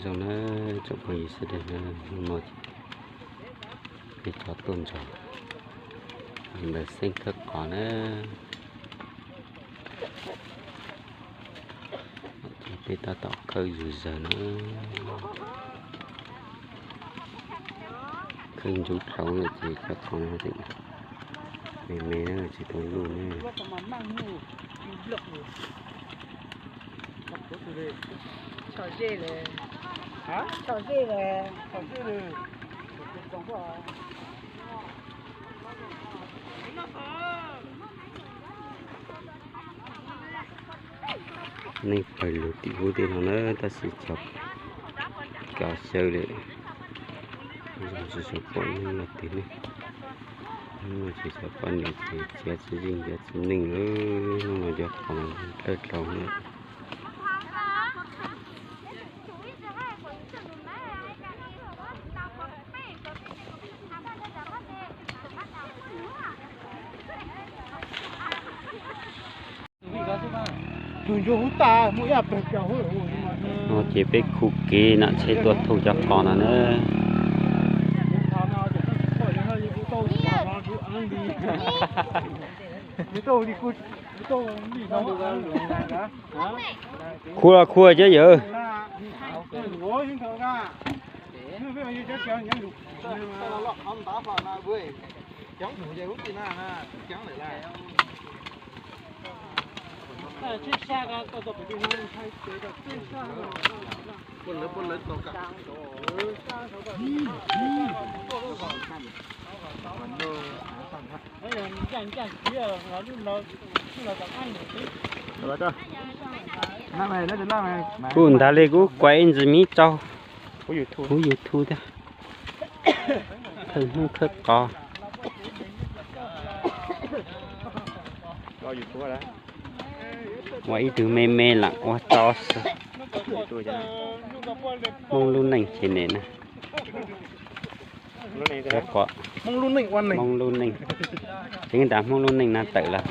Zoo na, tsoom phooj ywg sawv daws na, hnub no peb cov tuaj ntxov ntawm Xeeb Khawb Qos na. Ces peb tab tom khawb zug zawg na. Khawb ntsuv dlhau lawm ces cov qos no me me na, tsis tau luj na. Neeg pawg lug tim hub tej no na, tab sis cov kav xyaw li zoo tsis pom neeg no tiag ne. Hnub no ces cov poj niam ces txiav txiv yeej txiav txiv neej lawm, hnub no cov qos dlawb dlhau na. No ces peb khu kev nam tsheb tuaj thauj cov qos no na. Khu los khu cov yawg. Kuv ntag li kuv kuav ib ntsis miv rau hauv YouTube thiab. Khawb hnub khawb qos. Ua ib tug me me lam ua tso xwb. Hmoob lub neej cheem nem na. Hmoob lub neej, ceev nram Hmoob lub neej na tawm los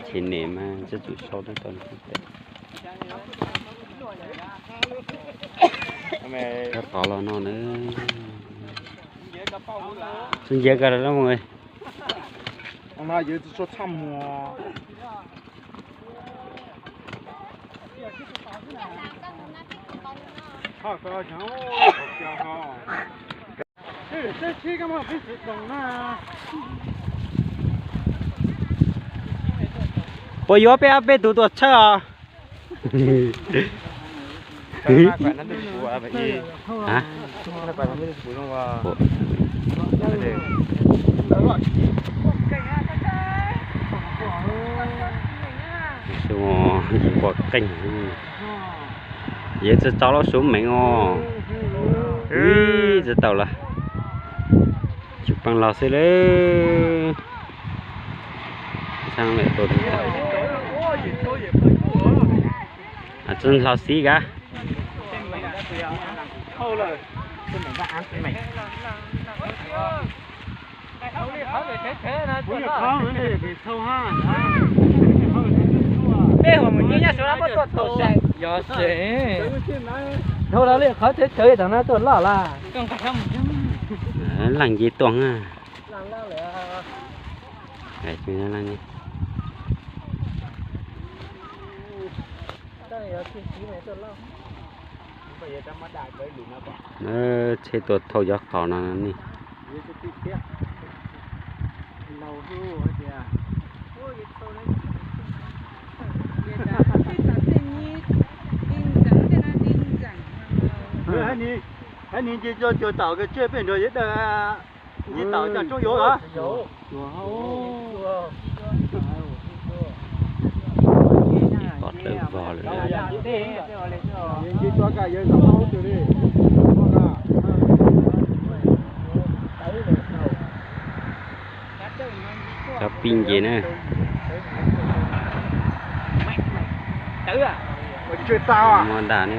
cheem nem mas tsis tsum sau tau tawm. Khawb qos los no na. Tsis ncav koj los. Puas yuav peb ob peb tug tuaj tshawb os? Ua qeej, yawg tsis tau los sub meem os. Ib tsis tau los, tsis pab los xwb lawm. Tsis hlo xib kab. Tej hom mus nyob sab no muab tuaj tau sai. Yog, dhau lawv li qhov chaw chaw tam no tuaj loj lawm. Leej nce tuaj na. Tsheb tuaj thauj cov qos no ne. Hais nis nce cov cuag tam kws tseg pem nrug yawg dawm, nce tam cov tsoob yuav los. Nce cov kam yawg tam ub twg li. Cov pib nce na. Muab dag ne.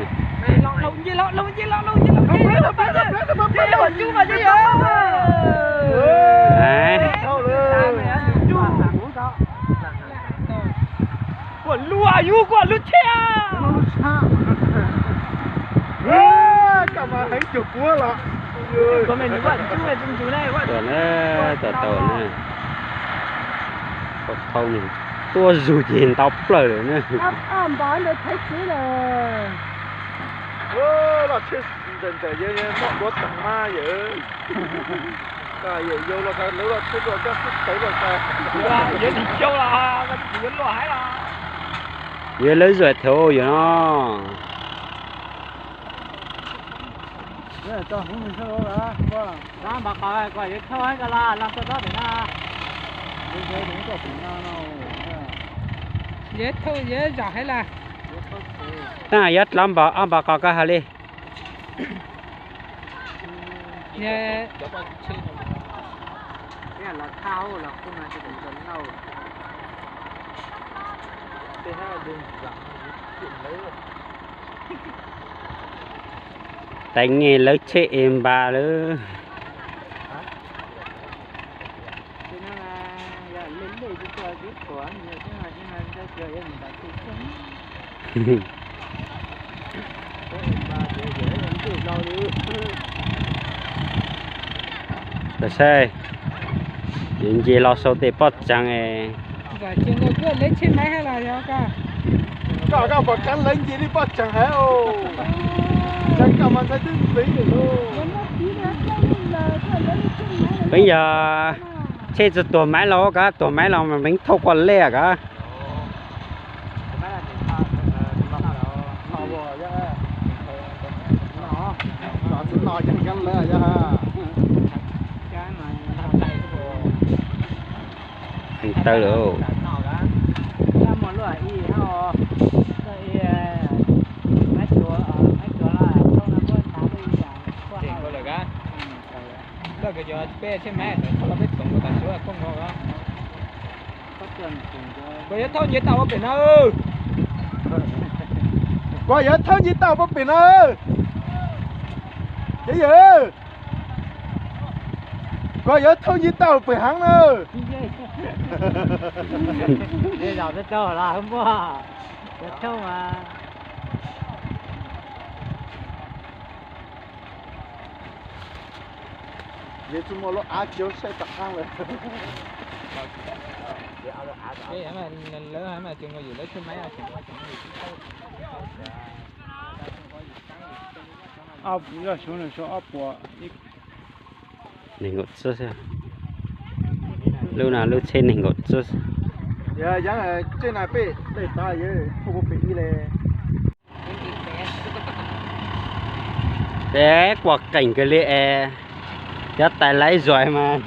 Kuv lub, yus kuv lub tsheb. Cog puab los. Tuaj na, tuaj tau na. Phau nws tuaj zug ces ntau plaws lawm na. Loj tsheb ntawm ntawm yawg noj duav teem mas yawg. Yawg yau los lawv loj tsheb luaj kab xub tawv luaj kab. Yawg nim cau los, yawg luaj haib los. Yawg lawv zuam thev yawg no. Yawg thauj, yawg thauj, yawg zaum haiv las. Tab yawg dlav npaum ob npav qos koj hais li. Tais nge lawv tsheb es npas lawm. Tam saib, yuav nce los sau tes pob tseev. Koj, koj pom kab lawv nce li pob tseev hais. Koj mas ntxhais twb ntxiv. Peev yog tsheb tsis tuag maiv los, koj tuag maiv los mas peev thauj koj lej koj. Heev tawv lawm. Koj yuav thauj nce tau ua pem no. Koj yuav thauj nce tau ua pem no. Ces yawg, koj yuav thauj nce tau pem heev na. Yawg txuj muaj lub av cog saib tom qab lawm. Ob, yog xyoo no xyoo ob puas. Nees nkaum txib, lub no lub tsheb nees nkaum txib. Yog, yog, tsheb na peb daim tod yawg thauj ua pem ib le. Ces kuam qees kawg li es, cov tais laiv zuav mas.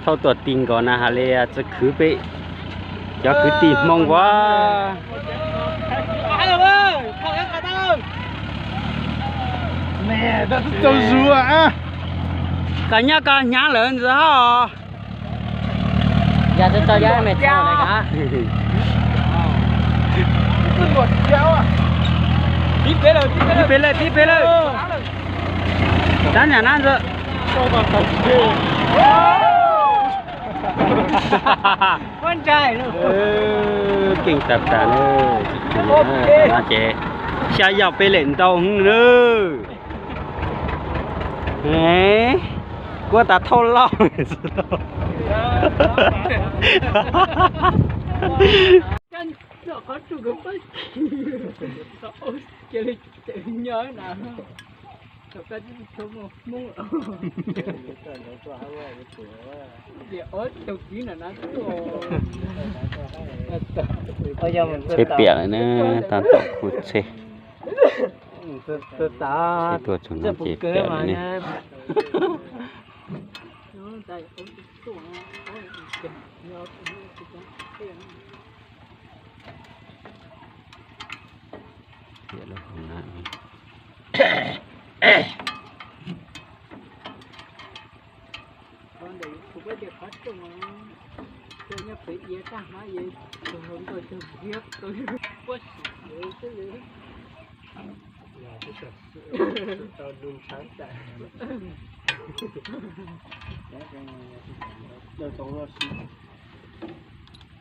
Thauj tuam ti nkaus na has li tsi khwv peb cov kwv tij Hmoob ua. Koj nyob koj hnyav lawm ntxiv hos. Yog tsis tau yog me txhua lawm. Tib pem lawm, tib pem lawm. Tab nyam nab ntxiv. Keej tas tas na, no ces xya yog peb lem ntau hwv na. Kuv tas thauj loj. Tsheb piam lawm na, tab tom khu tsheb. Tsheb tuaj txog no ces piam lawm ne.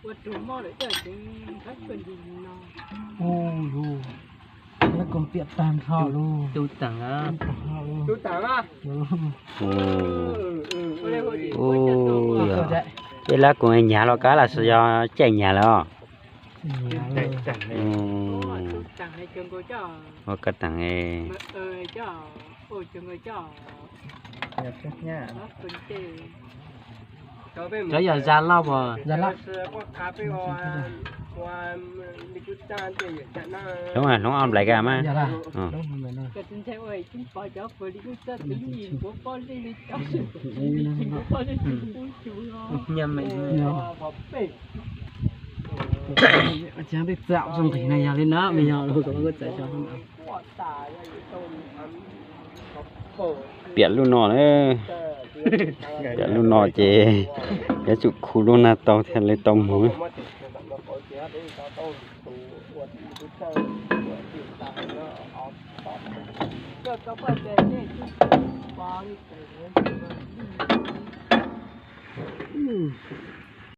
Ua rau mob lawm thiab ces nthab koj nti no. Ub, lub koom tiam tag nrho lub. Tus teem a. Ub, ub, peb lab koom nyag los kav los xyov caij nyag lawm os. Ua koj teem. Cov yog zaj loj puas? Hloov, hloov ob nplais ka mas. Txam zoo nqis no yog li no me yog lub kom txais xyov. Piam lub no na, piam lub no ces yuav tsum khu lub nag tau thiaj li tau mus.